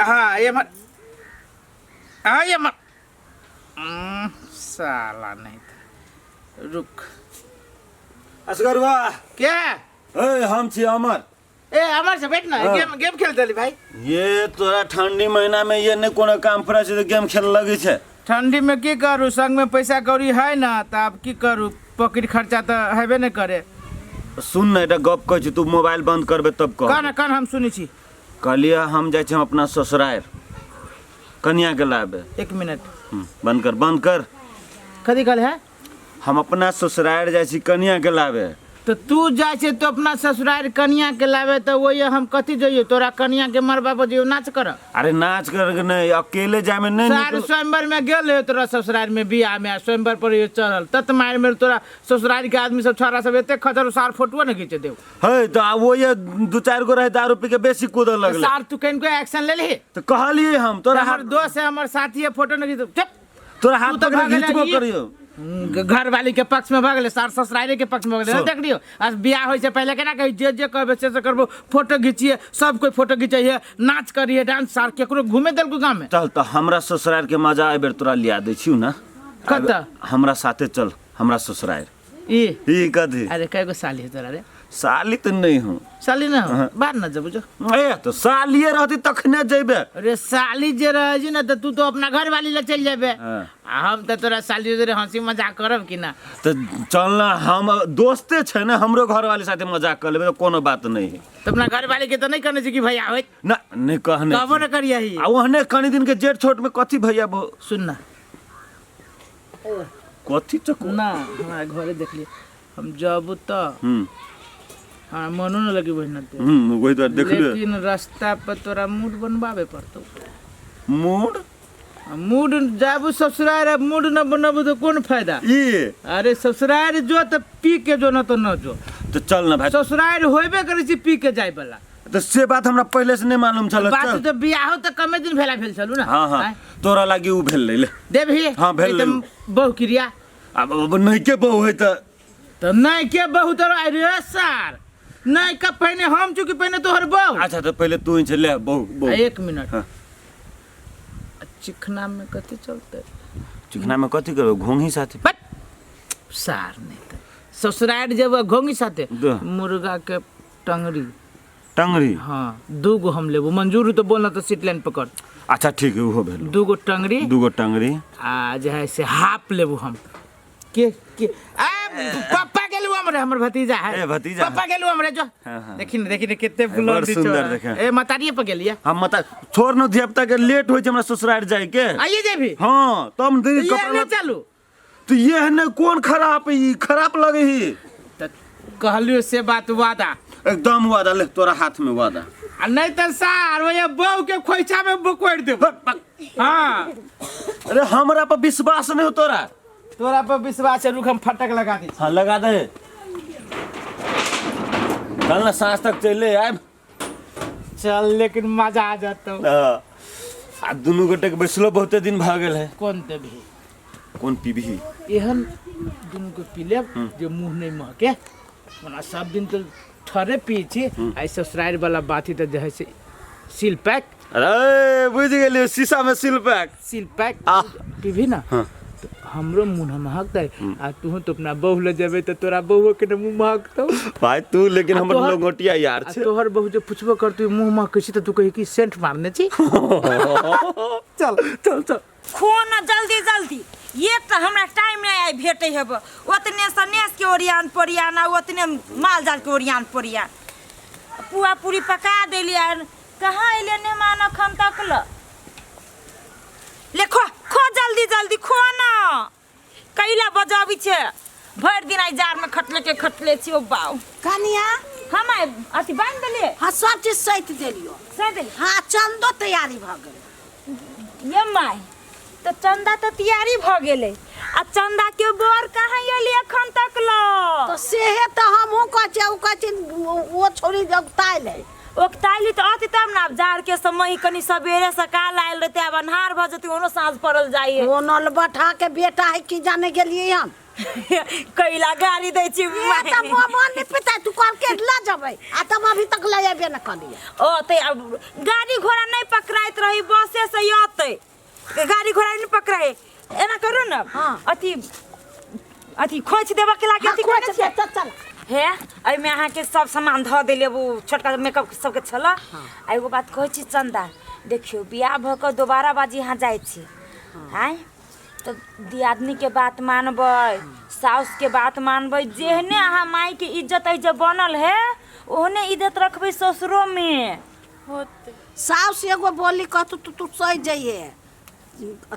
हाँ ये मर हाँ ये मर साला नहीं था रुक असगरवा क्या ए हम छी अमर ए अमर से बैठ ना हाँ। गेम गेम खेल देली भाई ये तोरा ठंडी महीना में ये नहीं कोनो काम पड़ै छै तऽ गेम खेल लगै छै ठंडी में की करू संग में पैसा कौड़ी है ना तऽ आब की करू पॉकेट खर्चा तऽ हेबे नहीं करे सुन ने एकटा गप कहै छी तू मोबाइल बंद करबे तब कह कन कन हम सुनै छी कहलियै हम जाइ छी हम अपना ससुरारि कनिया के लाबे एक मिनट बंद कर बंद कर कथी कहल है हम अपना ससुरारि जाइ छी कनिया के लाबे तो तू जाइ छै तो अपना ससुरारि कनिया के लाबे तऽ ओहि हम कथी जइयो तोरा कनिया के मरबा पर जइयो नाच कर अरे नाच कर के नहीं अकेले जाए में नहीं सार स्वयंवर में गेल है तोरा ससुरारि में बियाह में आ स्वयंवर पर ये चढ़ल तत मारि में तोरा ससुरारि के आदमी सब छोरा सब एते खचर सार फोटो ने घीचे देव है तो आ वो ये दू चारि गो रहे दारू पी के बेसी कूदऽ लगलै सार तू कनिको एक्शन ले ली तो कहलियै हम तोरा हमर हाथ दोस्त है हमर साथी है फोटो ने घीच चुप तोरा हाथ तू तऽ पकड़ भऽ गेलै घिचबो ई। करियो घर वाली के पक्ष में भऽ गेलै सार ससुरारे के पक्ष में भऽ गेलै सुन। देख लियौ आ बियाह होइ से पहिले केना कही जे जे कहबै से से करबो फोटो घिचिए सब कोई फोटो घिचैहे नाच करिए डांस सार केकरो घूमे देलको गाँव में चल तऽ हमरा ससुरार के मजा एहि बेर तोरा लिया दै छियौ ने कतऽ? हमरा साथे चल हमरा ससुरार ई ई कथी अरे कय गो साली है तोरा रे साली तऽ नहि हूँ साली ना हो बाहर ना जबू जो ए तऽ सालिए रहती तखने जैबे अरे साली जे रहे छै ना तऽ तू तो अपना घर वाली लग चलि जेबे हाँ। आ हम तऽ तोरा साली जोरे हंसी मजाक करब कि ना तऽ चल ना हम दोस्ते छै ने हमरो घरवाली साथे मजाक कर लेबै तऽ कोनो बात नहि है तऽ अपना घर वाली के तऽ नहीं कहने छै कि भैया होइत ना नहि कहने कहबो ना करियही आ ओहने कनि दिन के जेठ छोट में कथी भैया सुन ना कथी चको ना हमरा घरे देखलिए हम जब तऽ हमरा मनो न लगी बहिन ते वही दुआरे देखलियै लेकिन रास्ता पर तोरा मूड बनवावे पड़तौ मूड आ मूड जाबू ससुरार आ मूड न बनबू तऽ कोन फायदा ई अरे ससुरार जो तऽ पी के जो न तऽ न जो तऽ चल ना भाई ससुरार होबे करै छै पी के जाय वाला तऽ से बात हमरा पहिले से नहि मालूम छल बात चल तऽ बियाहो तऽ कमे दिन भेला भेल छलू ना हाँ हाँ आँय? तोरा लागी उ भेल ले देबही हाँ, भेल ई तऽ बहु क्रिया आब अब नहीं के बहु है तऽ तऽ नहि के बहु तोरा अरे सार नहि का पहिने हम चूँकि पहिने तोहर बहु अच्छा तऽ पहिले तू ही ले बहु आ, बहु एक मिनट हाँ। आ, चिखना में कथी चलते चिकना में कथी करबै घोंघी साथे बट सार नहीं तऽ ससुरार जब घोंगी साथे दो। मुर्गा के टंगरी टंगरी हाँ दू गो हम लेबो मंजूर हो तो बोलना तो सीट लाइन पकड़ अच्छा ठीक है उहो भेल दू गो टंगरी दूगो टंगरी आ जे है से हाफ लेबो हम के आ पप्पा गेलू हमरे हमर भतीजा है ए, भतीजा। पप्पा गेलू हमरे जो हाँ, हाँ। देखी ने देखी ने केते बड़ बुलंद सुंदर देखे। ए मतारिये पर गेलिए हम मता छोड़ न धिया पुता के लेट होइ छै हमरा ससुरार जाय के आइए जेबी हाँ तब धीरे ये कपड़ा ने लत्ता- चलू तो ये है ने कोन खराब है ई खराब लगे ही त कहलियो से बात वादा एकदम वादा ले तोरा हाथ में वादा आ नहीं त सार ओए बहू के खोइछा में बकोड़ देब हाँ अरे हमरा पर विश्वास नहीं हो तोरा तोरा पर विश्वास है रुक हम फटक लगा दी हाँ लगा दे चल ना साँझ तक चले आयब चल लेकिन मजा आ जाता हाँ। आ दुनू गोटे के बैसलो बहुते दिन भऽ गेल है कौन देबही कोन पीबही एहन दुनू के पी लेब जे मुँह नहीं महके ओना सब दिन तो ठरे पिए छी आ ससुराल वाला बात ही तऽ जे है से सील पैक अरे बुझि गेलियै शीशा में सील पैक सील पैक आह। पीबही ना हाँ। तो हमरो मुँह महकतै आ तू तो अपना बहू ले जेबै तऽ तोरा बहुओ के ने मुँह महकतौ भाई तू लेकिन आ हमर तोहर- लंगोटिया यार आ छै तोहर बहू जे पुछबो करतौ मुँह महकै छी तऽ तू कही कि सेंट मारने छी चल चल चल खो न जल्दी जल्दी एक तऽ हमरा टाइम नहि आइ भेटै हेब ओतने सनेस के ओरियान पोरियान आ ओतने माल जाल के ओरियान पोरियान पुआ पूरी पका देलियै कहाँ अयलै मेहमान एखन तक ल ले खो खो जल्दी जल्दी खो न कैला बजाबै छै भरि दिन आइ जाड़मे खटले के खटले छी ओ बाउ कनिया हम आइ अथी बान्हि देलियै हाँ सब चीज सैत देलियो सहि देलियै हाँ चंदो तैयारी भऽ गेल ये माय तऽ चंदा तऽ तैयारी भऽ गेलै आ चंदा के बर कहाँ एलै एखन तक ल तऽ सेहे तऽ हमहूँ कहै छियै ओ कहै छै ओ छौड़ी जगतायल है ओकताइली तऽ अति तब ने आब जाड़के समय कनि सबेरे सकाल आयल रहतै आब अन्हार भऽ जेतै ओनो साँझ पड़ल जाइए ओ नलबठा के बेटा है की जाने गेलियै हम कैला गाड़ी दै छी ए त मन नहीं पिता तू कल के ल जबै आ तब अभी तक ले अबे न कलिए। ओ ते अब गाड़ी घोड़ा नहीं पकड़ाइत रही, बसे से अतै, गाड़ी घोड़ा नहीं पकड़ाए। एना करू न। हाँ। अथी अथी खोइछ देबऽ के लागे अथी खोज करै छियै। चल चल। हे, एहिमे अहाँके सब सामान धऽ देले, ओ छोटका मेकअप सबके छल। आ एगो बात कहै छी चन्दा, देखियौ बियाह भऽ कऽ दोबारा बाजी अहाँ जाइ छी आँय, तऽ दियादनीके बात मानबै, साउसके बात मानबै। जेहने अहाँ मायके इज्जत एहि जे बनल है, ओहने इज्जत रखबै ससुरोमे। होतै। साउस एगो बोली कहतू तू तू सहि जइहे,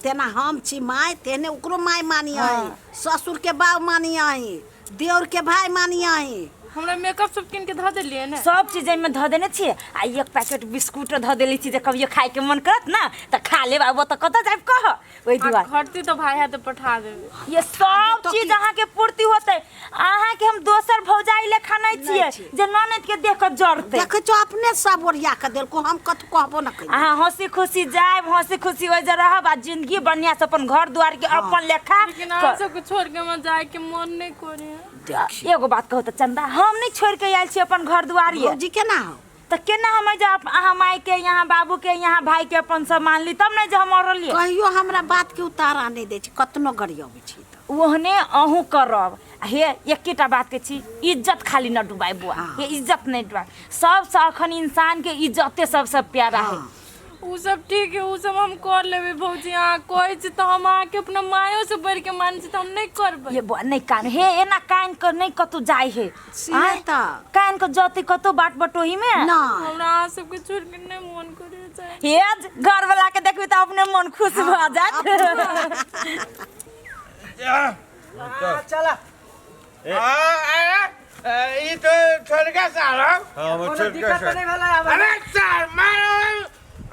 तेना हम छी माय तेहने ओकरो माय मानियही, ससुर के बाप मानियही, देवर के भाई मानियही। हमरा मेकअप सब कीन के धऽ देलियै ने? सब चीज एहिमे धऽ देने छियै आ एक पैकेट बिस्कुट धऽ देले छी, जे कभियो खायके मन करत ने तऽ खा लेब। आ ओतऽ कतऽ जायब कह, ओहि आ दुआरे घटती तऽ भाई हाथे पठा देबै। ये सब तो चीज की- अहाँके पूर्ति होतै। अहाँके हम दोसर भौजाई लेखा नहि छियै छियै। जे ननद के देख कऽ जरतै। देखै छौ अपने सब ओरिया के देलको, हम कथु कहबो न करियै। अहाँ हंसी खुशी जायब, हंसी खुशी ओहि जे रहब आ जिंदगी बढ़िया से अपन घर दुआर के अपन लेखा लेकिन अहाँ सबके छोड़ के हमरा जाय के मन नहीं करे। एगो बात कहू तऽ चंदा, हम नहि छोड़ के आयल छी अपन घर दुआर ये। भौजी केना हो? तऽ केना हम जे अहाँ माय के, यहाँ बाबू के, यहाँ भाई के अपन सब मान ली, तब ने जे हम अरलियै। कहियो हमरा बात के उतारा नहीं दै छै, कतनो गरियबै छी तऽ। ओहने अहूँ करब। हे, एकेटा बात के छी, इज्जत खाली न डुबाय बुआ। हे, इज्जत नहीं डुबाय। सबसँ अखन इंसान के इज्जते सबसँ प्यारा है। उ सब ठीक है, उ सब हम कर लेबै भौजी। अहाँ कहै छी तऽ हम अहाँके अपना मायो से बढ़ि के मानै छी, तऽ हम नहि करबै। ये बुआ नहीं कान, हे एना कान के नहीं कतौ जाय हे। से आँय? तऽ। कान के जते कतौ बाट बटोही में ना। हमरा अहाँ सबके छोड़ के नहि मन करे जाय। हे, घर वाला के देखबी तऽ अपने मन खुश भऽ जायत। चला, ई तो छोटका साल हौ। हाँ, हमर कोनो छोटका दिक्कत सार। तऽ नहि भेलै आब? अरे सार मारो,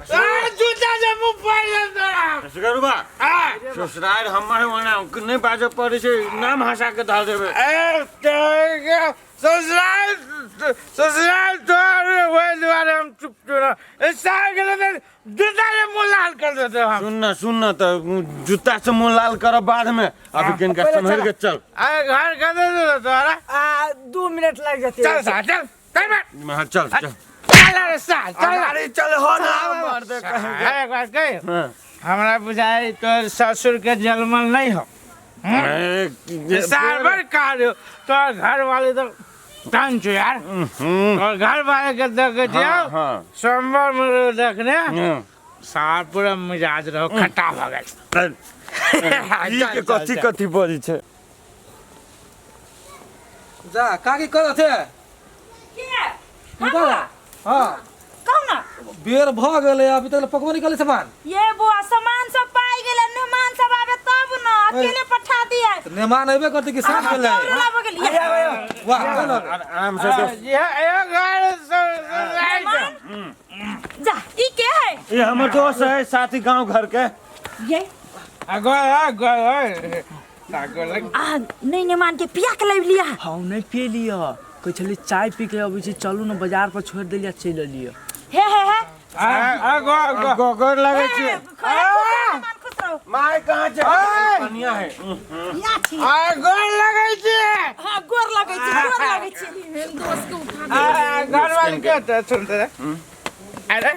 जूता से मुंह फाड़ देब तोरा। सुगरुबा आ ससुराल हमर ओना नहि बाजऽ पड़ै छै, नाम हंसा के धऽ देबै। ए तोरे ससुराल, ससुराल तोर, ओहि दुआरे हम चुप तोरा सार गेलै तऽ जूता से मुंह लाल कर देते हम। सुन न, सुन न, तऽ जूता से मुंह लाल करब बाद में, अभी किनका पहिले सम्हरि के चल। अरे घर कर दे तोरा। आ 2 मिनट लागि जेतै। चल सार, चल चल बे। हाँ, चल चल। चल रे सार, चल। अरे चल हो ना, मार दे कहीं। अरे एक बात कही, हाँ। हमरा बुझाइ तोर ससुर के जलमल नहीं हो। ए, सार बड़ कार्य तोर घर वाले तो तंग छौ यार। तोर घर वाले के देखे छियौ। हाँ, हाँ। सोमवार में देखने हाँ। सार पूरा मिजाज रहो खट्टा भऽ गेल। ई के कथी कथी बजै छै? जा काकी करत है। के? निकाल। हाँ। कहू ना। बेर भऽ गेलै, अभी तक पकबो नहीं कले सामान। ये बुआ, सामान सब पाइ गेलै, मेहमान सब आबे तब न, अकेले पठा दिए। तऽ मेहमान अयबे करतै कि साँझ गेलै? दौड़ला भऽ गेलियै। वाह, कोन? आराम से दोस्त। ये घर ससुराल जा, ई के है? ये हमर दोस्त है, साथी गांव घर के। ये गो गो गो आ नहीं मेहमान के पिया के लाबि लिया। हम नहि पिए लिअ, कहै छलै चाय पी के अबै छी, चलू ने बाजार पर छोड़ि देलियै, चलि एलियै। हे हे हे। आ गो गो गोगर लगै छै। मेहमान खुश रहो। माय कहाँ छै? कनिया है। या छी। आ गोर लगै छी। हाँ, गोर लगै छी, गोर लगै छी। दोस्त के उठा आ घर वाले के तो सुनते रहे। अरे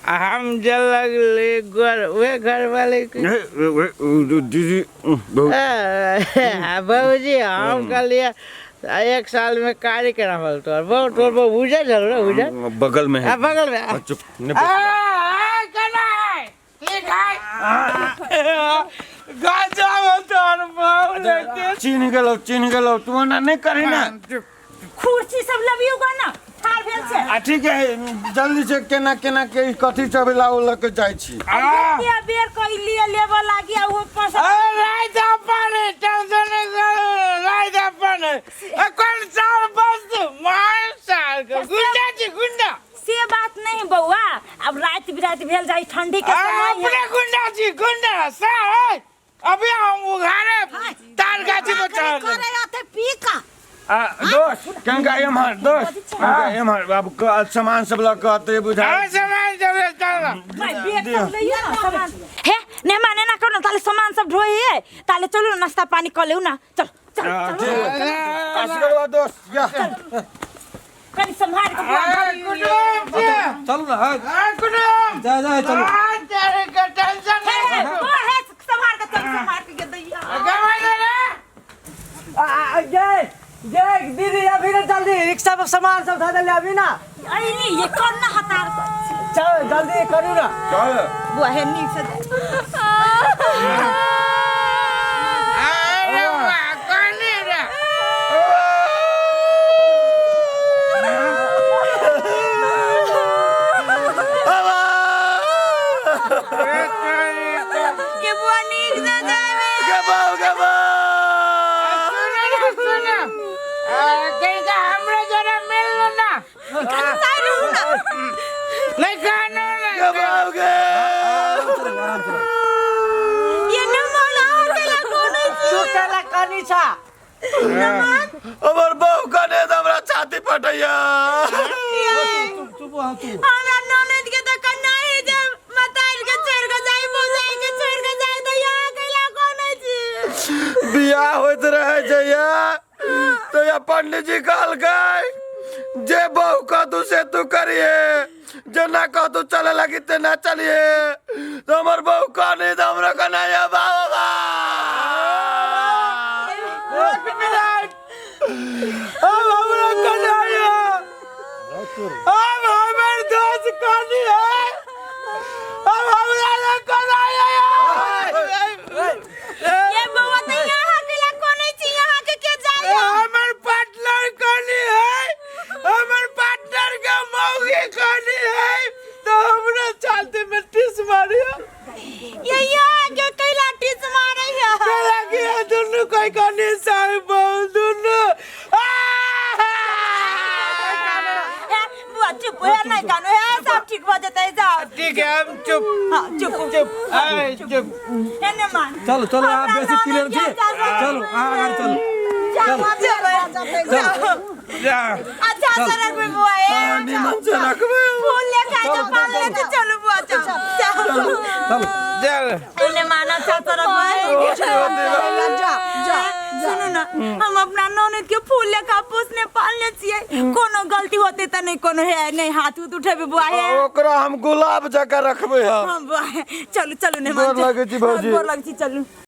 हम जल लगले गोर वे घर वाले के। ए, ए, ए, दीदी बहुत बाबूजी हम कहलिए एक साल में कार्यक्रम होल तोर बहुत तोर बहुत उजर चल रे उजर। बगल में है। आ, बगल में। हाँ, चुप नहीं आ, आ, केना है? ठीक है। गजब तोर बहु लेके। चिन्ह गेलौ, चिन्ह गेलौ, तू ओना नहि करी ना। कुर्सी सब लबियौ ग ना, ठाढ़ भेल छै। आ ठीक है, जल्दी से केना केना के ई कथी सब लाओ लऽ के जाइ छी। आ, एते बेर कहि लिए लेबऽ लागी आ ओहो पर से राइत अपन टेंशन नहीं करो, राइत अपन कौन साल बस मार साल के गुंडा जी गुंडा। से बात नहीं बौआ, अब राति बिराति भेल जाइ, ठंडी के आ, समय है। अपने गुंडा जी गुंडा साल अभी हम उघारे तार गाछी पर चढ़ करे आते पी का। आ दोस्त कनका एम्हर, दोस्त कनका एम्हर, आब सामान सब लऽ के अतै बुझाइ। सामान चले चल। भाई, बैग सब लइयो ना सामान। हे, नेमान एना करू ने, ताले सामान सब ढोए है, ताले चलू ने नाश्ता पानी कऽ लेउ ना। चल चल चल, असगरवा दोस्त या। कनि सम्हार के बुआ धरी। चलू ना, हाँ। कुटुम जा जा, चलू। तेरे के टेंशन हे, नहीं। हे, बुआ, हे, सम्हार के चल, सम्हार के दैया। ये ये दीदी, अभी ना जल्दी रिक्शा पर सामान सब धऽ देले अभी ना। अइली ये कोन ना हतार। चल जल्दी करू ना। चल। बुआ, हे, नीक से दे। अरे वाह, कौन रे? के बुआ, नीक से जाबे। गे बाऊ, गे बाऊ। सुनो ना, सुनो, कहीं का हमरा जरा मिल लो ना। कनि साइड रहू ना। नहीं कहनो ना। गे बाऊ गे। आराम से रहो। ये न मोला केला कोनो। तू केला कनी छा? हमर बहू कने तऽ हमरा छाती फटैया। चुप चुप, हाँ, तू। हमरा ननद के तऽ कन्ना है जे मतार के छोड़ के जाई, भौजाई के छोड़ के जाई, तऽ यहाँ कैला कोने छी? बियाह होइत रहै छै या तो या पंडित जी कहलकै जे बहू कहतू से तू करिए, जे ना कहतू चले लगी ते ना चलिए। तो हमर बहू कहनी तऽ हमरा कहना या बाबा। एक मिनट, अब हमरा कन्हैया, अब हमर दोस्त कनी है, अब हमरा ना कन्हैया। ये बउआ, तऽ यहाँ कैला कोने छी? यहाँ के के जाई? हमर पार्टनर कनी है, हमर पार्टनर के मौगी कनी है, तो हमरा छाती में टीस मारियो। ये यहाँ के कैला टीस मारे है? मेरा के दुनू कोई कनी साहब बहु दुनू। हे बुआ, चुप हे, नहीं कानो हे, सब ठीक भ जेतै, जाओ। ठीक है, हम चुप। हाँ, चुप। चुप आए, चुप। हे ने मान। चलू चलू, अहाँ बेसी क्लियर छी। चलू, अहाँ अगाडि चलू। चलो चलो। जा। अच्छा से रखबै बुआ, ए। निमन से रखबै। फूल लेके आ जाओ, पान लेके चलू बुआ, चल चल। चलू। चल। ने माना, अच्छा से रखबै। जा जा। सुनू ना, हम अपना ननद के फूल लेखा पोसने पालने छियै, कोनो गलती होते तऽ नहि कोनो है नहि हाथ उठ उठेबै बुआ हे। ओकरा हम गुलाब जकाँ रखबै हम। हाँ बुआ हे, चलू चलू ने। गोर लगै छी भौजी। गोर लगै छी, चलू।